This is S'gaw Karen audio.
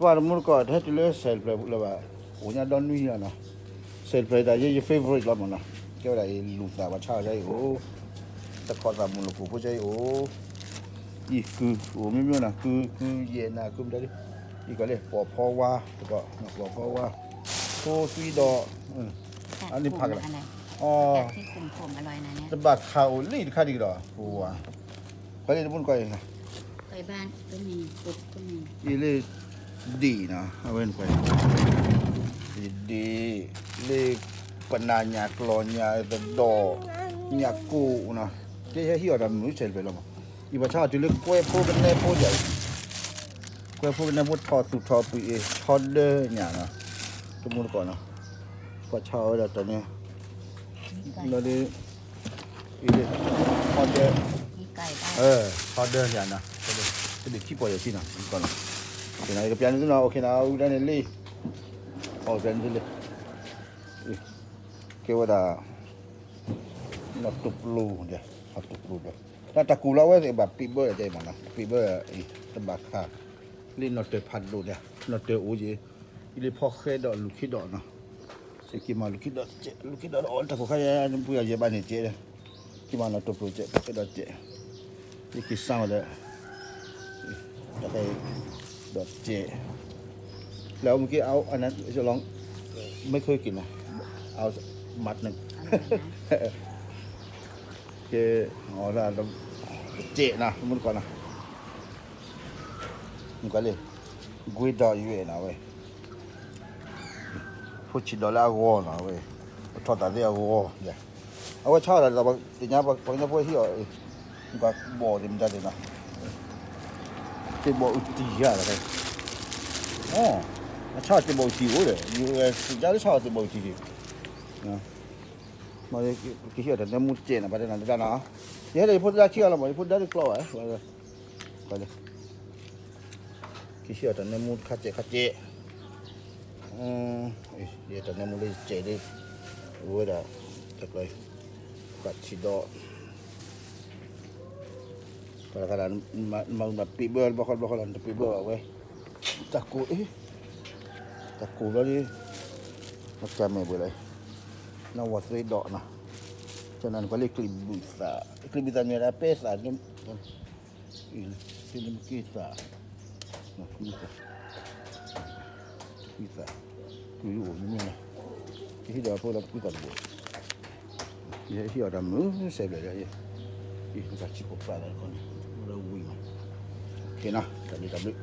ပှၤတမူတကိး တဟဲတုၤလၢစဲးတဖျၢၣ်လၢၤဘၣ်, အိၣ်ညါဒီနွံယၤနီၤ, စဲးတဖျၢၣ်တၢ်ယဲယ favorite လီၤမးနီၤ, ကဲဝဲဒၣ်အံၤလူၤသးပှၤဆါအီၤဒ်အံၤအိၣ်, တခီသးမုၢ်လၢ်ကိၣ်ဖိကဲအံၤအိၣ်, အံၤကုၢ်အိၣ်မ့ၢ်မ့ၢ်နီၤ, ကုၢ် ကုၢ်ယဲၢ်နၤ ကုၢ်မတၤဒ်, အံၤကီးလၢပိာ်ဖီဝါ, တကိးနီၤ ပိာ်ဖီဝါ, ဖိသွံဒီး, အန့ၣ်ဖးကလၢာ်, အီ တဘၣ်ခးအိၣ်လံတခါဒံးကဒီး, ပဝါ, ကွၢ်လံတမူတကိးအံၤ, အံၤလၢ ဒ့ၣ်နီၤ, အဝဲန့ၣ်ကွၢ်, ဒ့ၣ်, လၢ ပနၢ်ညၣ်ကျီၢ်ညၣ်သဒီး, ညၣ်ကိၣ်နီၤ, ကဟဲဟံးအီၣ်တၢ်မုာ်ဆဲးတဖျၢၣ်လီၤမး, အံၤပှၤဆါအီၤတုၤလၢကွဲဖိကနဲဖိယၤအံၤ, ကွဲဖိကနဲဖိထီၣ်သူၣ်ထီၣ်ပှံာ်အံၤ ဆီဒၢညၣ်နီၤ, တမူတကိးနီၤ, ပှၤဆါအီၤဝဲဒၣ်တၢ်န့ၣ်, လီၤဒ် အံၤလၢ ဆီဒၢ, ဆီဒၢယၤနီၤ, တဘ့ၣ်ခံပီၢ်ယဲၢ်ဆံနီၤ, ကီးနီၤ, ယကပျးန့ၢ်သုနီၤ, အိၣ်ခ့နီၤ, အူဒၢန့ၣ်လံ, အီၣ်ပျးန့ၢ်သုလံ, ကဲဝဲဒၣ် နီၣ်တပျိၤဒဲး, နီၣ်တပျိၤဒဲး, တၢ်တၢ်ကူၣ်လီၤဝဲသ့ၣ်ဘၣ်ပံးဘၢဒဲးမးနီၤ, ပံးဘၢအံၤ တဘၣ်ခါ, လၢနီၣ်တၢၢ်ဖးဒိၣ်ဒဲး, နီၣ်တၢၢ်အိၣ်ယံၤ, အံၤလၢဖီဃဲဒီးလူၤခ့ဒီးနီၤ, စ့ၢ်ကီးမၤလူၤခ့ဒီးစဲး, လူၤခ့ဒီးအီၤတၢ်ခိၣ်ခါယါ, ပှၤယဲၢ်ဘၣ်န့ၣ်စဲးဒဲး, ကမၤနီၣ်တပျိၤစဲး, ခ့ဒီးစဲး, ယက့ၤစၢ်ဝဲဒီး တၢ်ခဲအံၤ ဒီးစဲး, လၢအမ့ၢ်က့ၤ အဝဲ မ့ၢ်ခဲက့ၤန့ၣ် အဝဲ မးတနၢ် ကဲ အီၤလၢ စဲးနီၤ မုၢ်တကိးနီၤ, မုၢ်ကီးလံ, ကွ့ဒီးယွဲၢ်နီၤဝဲ, ဖိဆံးဒီးလၢအဂီၢ်နီၤဝဲ, ပထီၣ်သးသ့ၣ်အဂီၢ်, အဝဲဆါအီၤဒီး သ့ၣ်ညါပှၤကညီဖိဟံးအီၤ, ဘီၣ်သ့ၣ်မတၤသ့ၣ်နီၤ, သ့ၣ်ဘီၣ်အုတံၢ်ယၤလီၤ, အဆါအီၤသ့ၣ်ဘီၣ်အုတံၢ်အိၣ်ဒီး ယသ့ၣ်ညါလၢဆါအီၤသ့ၣ်ဘီၣ်အုတံၢ်ဒံး, မ့ၢ်ကဟံးအီၤတၢ်နၢမူတစဲးနီၤ ဘၣ်တနၤတဒၣ်နီၤ, ယဟဲဒီးယဖိသဒါခံဂၤလီၤမး ယဖိသဒါတကျီဘၣ်, ကဟံးအီၤတၢ်နၢမူတခါစဲးခါစဲး, ယတၢ်နၢမူလၢယစဲးဒ်, ဝဲဒၣ်, တၢ်ကျီ, ပှၤဆံးဒီး, တၢ်တခါဒၣ်, မၤပံးဘၢဘျီဃီဘျီဃီလီၤ နတပံးဘၢဘၣ်ဝဲ, တၢ်ကိၢ်, တၢ်ကိၢ်ဘျီဒ်, မကၢ်မဲာ်ဘှဲးလီၤ, နဝၤသ့ဒီးနီၤ, ကနၣ်နကွၢ်လၢကျံးဘုၣ်သး, ကျံးဘုၣ်သးမ့ၢ်ဒၣ်ပဲသး, တမ့ၢ်က့သး, တကွံသး, တကွံသး, ကွံအိၣ်မ့ၢ်မ့ၢ်နီၤ, ကဟံးဒီးဖိလၢတကွံသးတဘိ, ယဟံးအီၤတၢ်မုာ်စဲးဘျဲၣ်လၢ, ယကဆံးဖိပာ်သးတခီန့ၣ်, လၢဝံၤမး, ကဲနီၤ တၢ်ဘျုးတၢ်ဘျုး